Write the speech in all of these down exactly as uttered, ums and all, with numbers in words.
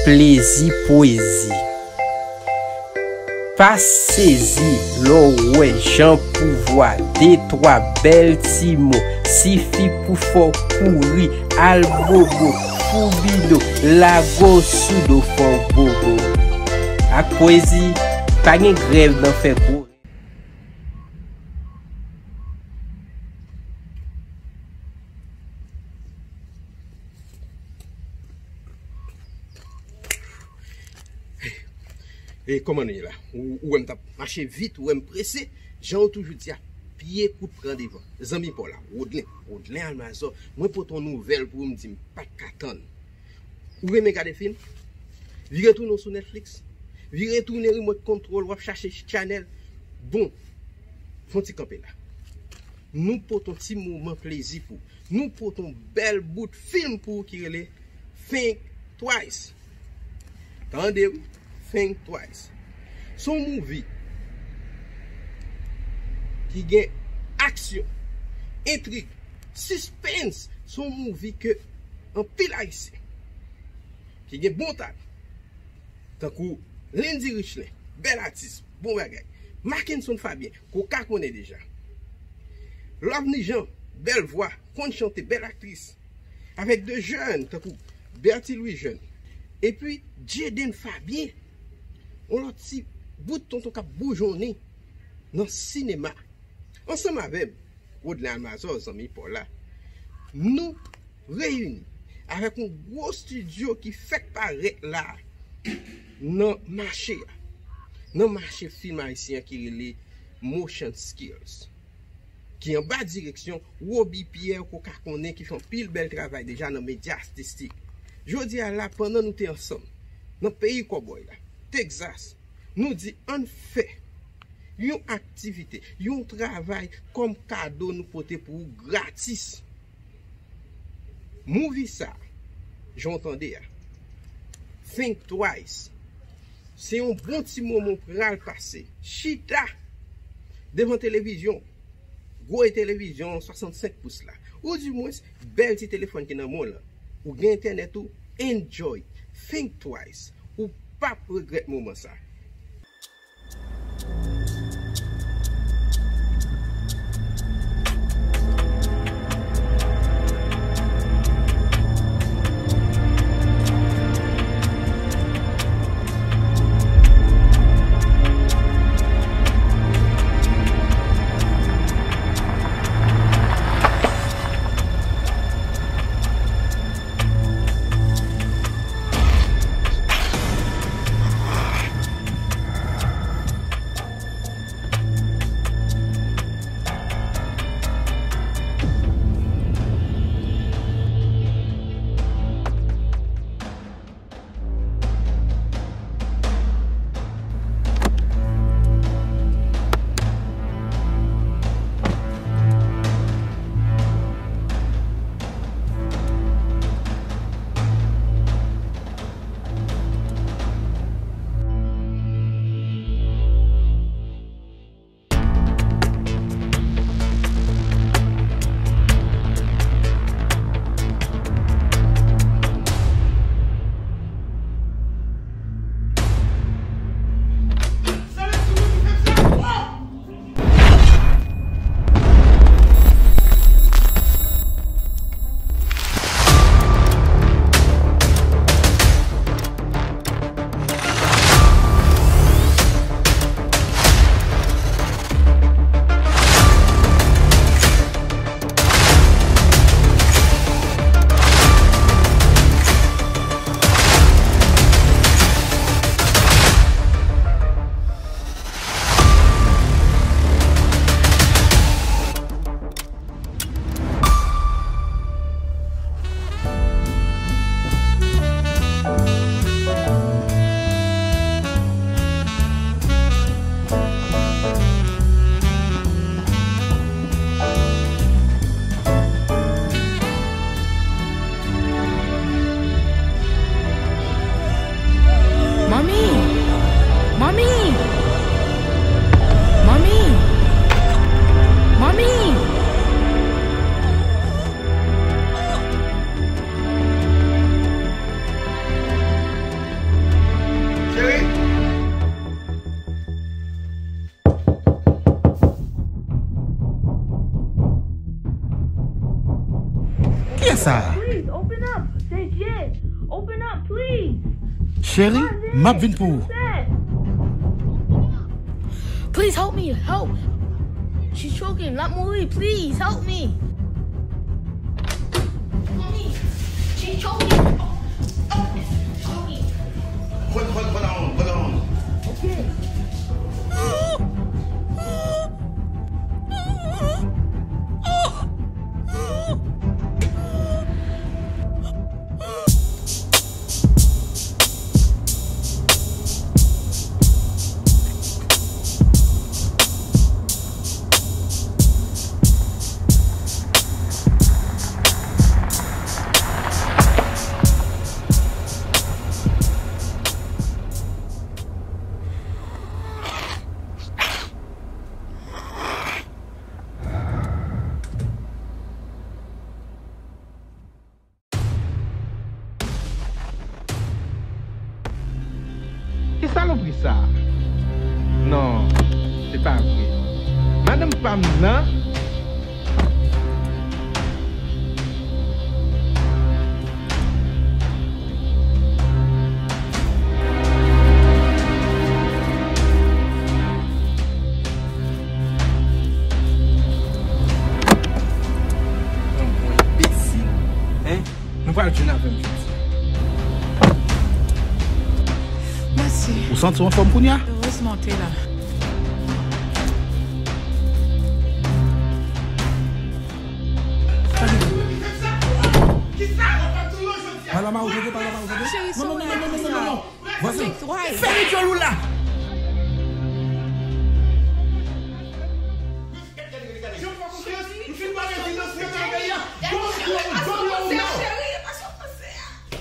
Plezi pwezi. Pa sezi lè w wè jan pouvwa de twa bèl ti mo sifi pou fè w kouri al bobo, foubido, lago sou do fè w bobo. Ak pwezi, pa gen grèv nan fè gwo. E kòman nou ye la? Ou, ou wè m t ap mache vit, ou wè m prese. Jan ou toujou di a, pye kout pran devan. Zanmi pa w la, Rodlen, Rodlen Almazò, mwen pote yon nouvèl pou ou, m di m pa t ka tann. Ou renmen gade fim? Vire tounen w sou Netflix. Vire tounen remote control, w ap chache chanèl. Bon, fè yon ti kanpe la. Nou pote yon ti moman plezi pou ou. Nou pote yon bèl bout fim pou ou ki rele Think Twice. Tande wi, Think Twice. Se yon movie ki gen aksyon, entrig, suspense. Se yon movie ke anpil Ayisyen ki gen bon talan, tankou Lindy Richelin, bèl atis, bon bagay, Marckenson Fabien, ke w ka konnen deja, Loveny Jean, bèl vwa, konn chante, bèl aktris, avèk de jèn tankou Berthy Louis Jeune, epi Jaden Fabien, yon lòt ti bout tonton k ap boujonnen nan sinema. Ansanm avè m, Rodlen Almazò, zanmi pa w la, nou reyini avèk yon gwo estidyo ki fèk parèt la nan mache a, nan mache fim ayisyen an ki rele Motion Skills, ki anba direksyon Roby Pierre, ke w ka konnen, ki fè anpil bèl travay deja nan medya atistik. Jodi a la, pandan nou te ansanm nan peyi kòbòy la, Texas, nou di ann fè yon aktivite, yon travay kòm kado nou pote pou ou gratis. Movie sa, jan w tande a, Think Twice, se yon bon ti moman w pral pase chita devan televizyon, gwo televizyon swasannsenk pous la, oudimwens bèl ti telefòn ki nan men w lan. Ou gen entènèt ou, enjoy, think twice, ou p ap regrèt moman sa. Kiyès sa? Please, open up. Say J. Open up, please. Cheri, m ap vin pou ou. Please help me. Help. She's choking. L ap mouri. Please help me. Mommy, she's choking. Oh, oh, she's choking. Hold, hold, hold on, hold on. Okay. Ki salopri sa? Non, se pa vre. Madanm pa m nan. Granmoun enbesil, hein? Nou pral jwenn avè m jodi. Mèsi. Ou santi w anfòm kounye a? Erezman w te la. Pale la, Mario, tande, pale la, Mario, tande. Cheri, non, non, non, non, non, non, non, non. Vwazin, fèmen dyòl ou la.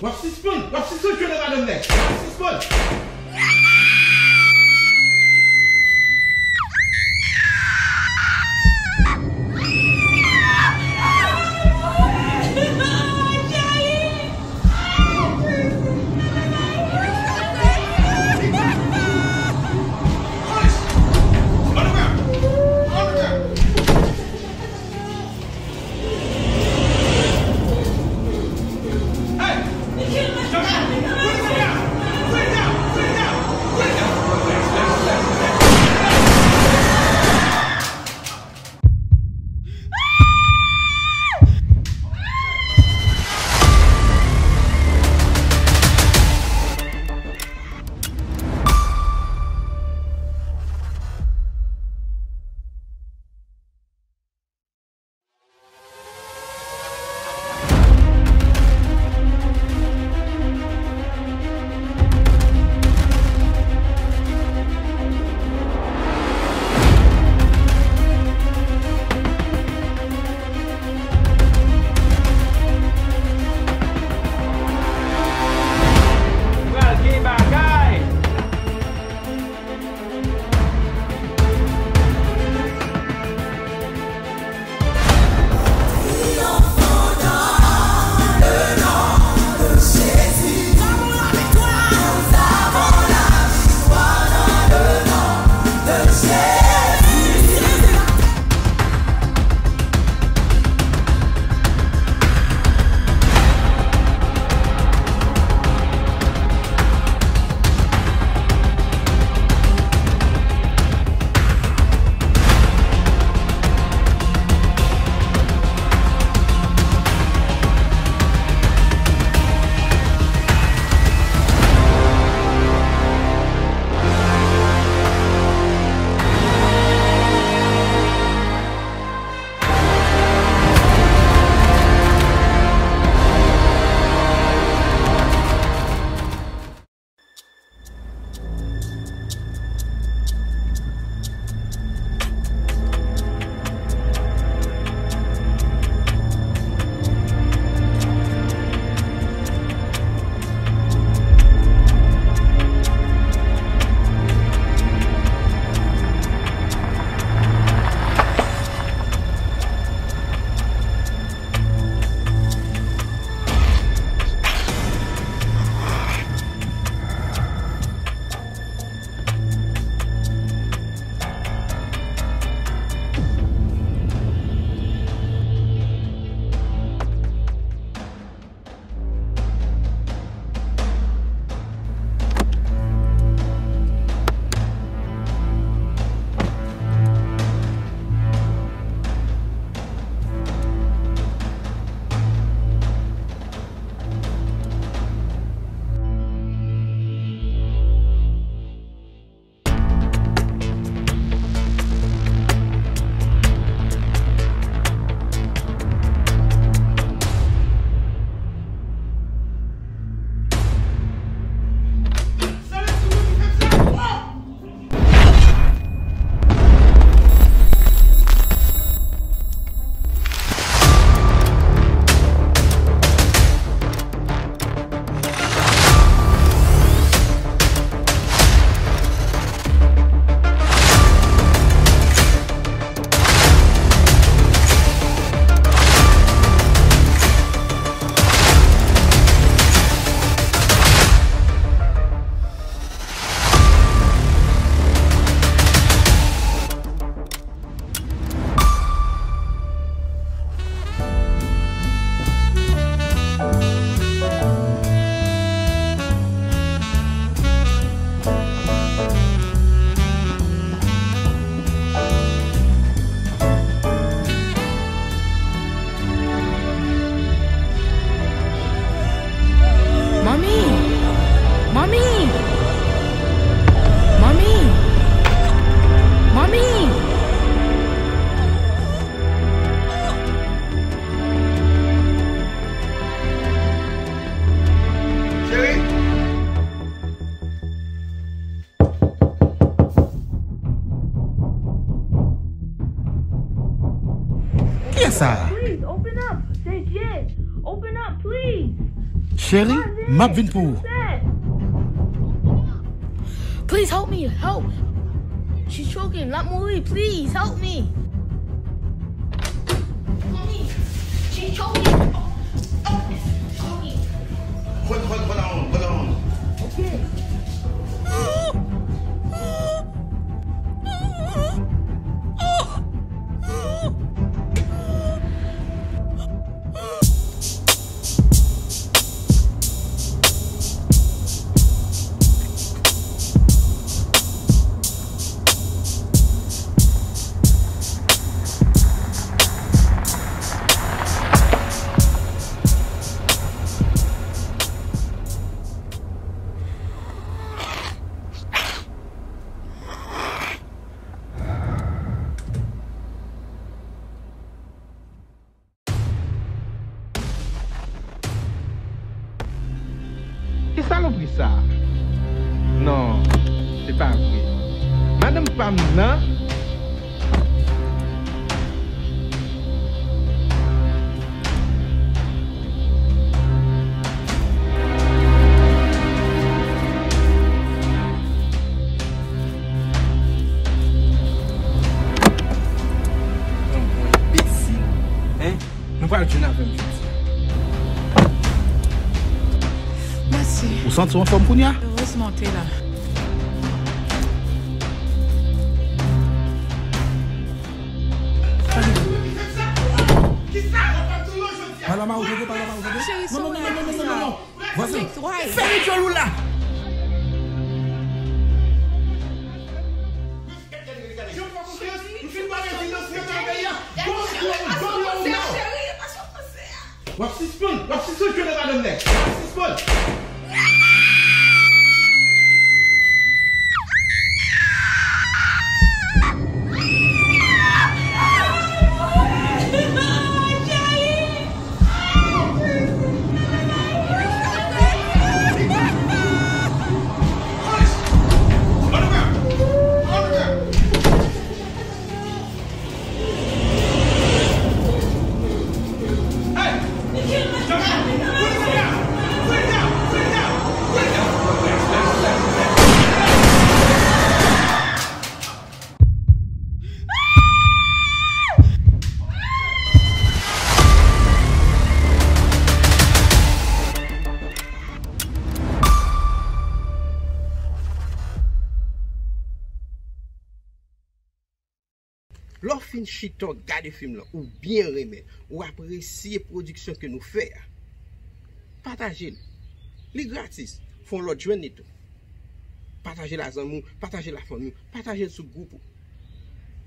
W ap sispann, w ap sispann jwe nan madanm nèg. W ap sispann. Sa. Please, open up. Say, Jay, open up, please. Cheri, m ap vin pou ou. Please help me, help. She's choking, l ap mouri, please help me. Mommy, she's choking. Oh, oh, mommy. Hold, hold, hold on, hold on. Okay. Ki salopri sa? Non, se pa vre. Madanm pa m nan. Granmoun enbesil, hein? Nou pral jwenn avè m jodi. Mèsi. Ou santi w anfòm kounye a? Erezman w te la. Pale la, Mario, tande, pale la, Mario, tande. Cheri, non, non, non, non, non, non, non, non. Vwazen. Fèmen djòl ou la. W ap sispann, w ap sispann jwe nan madanm nèg. W ap sispann. Lè w fin chita w gade fim lan, ou byen renmen, ou apresye pwodiksyon ke nou fè a, pataje l. Li gratis. Fè yon lòt jwenn li tou. Pataje l a zanmi w, pataje l a fanmi w, pataje l sou gwoup ou.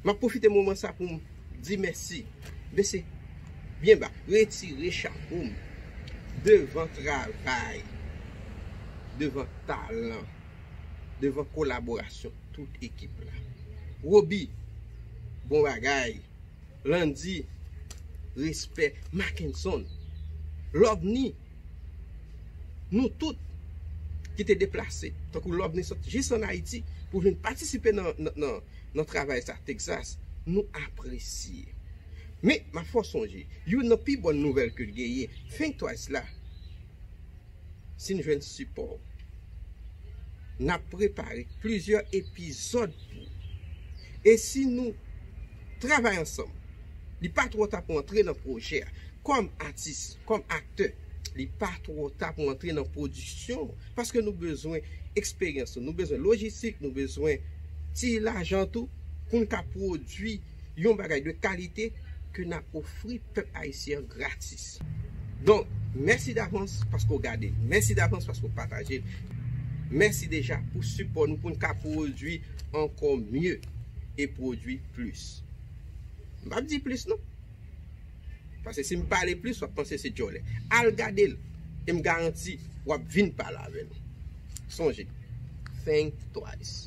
M ap pwofite moman sa pou m di mèsi. Bese byen ba, retire chapo m devan travay, devan talan, devan kolaborasyon tout ekip la. Roby, bon bagay. Landy, respè. Mackenson, Lovni, nou tout ki te deplase, tankou Lovni sot jis ann Ayiti pou vin patisipe nan, nan, nan, nan travay sa, Texas, nou apresye. Men, m ap fè w sonje, youn nan pi bòn nouvèl ke l genyen, Think Twice la, si n jwenn sipò w, n ap prepare plizyè epizòd pou ou. E si nou travay ansanm, li pa twò ta pou antre nan pwojè a. Kòm atis, kòm aktè, li pa twò ta pou antre nan pwodiksyon, paske nou bezwen eksperyans ou, nou bezwen lojistik, nou bezwen ti lajan tou, pou n ka pwodui yon bagay de kalite ke n ap ofri pèp ayisyen an gratis. Donk, mèsi davans paske w gade, mèsi davans paske w pataje, mèsi deja pou sipò nou pou n ka pwodui ankò mye e pwodui plis. M p ap di plis non. Paske si m pale plis, w ap panse se djòlè. Al gade l, e m garanti w ap vin pale avè nou. Sonje, think twice.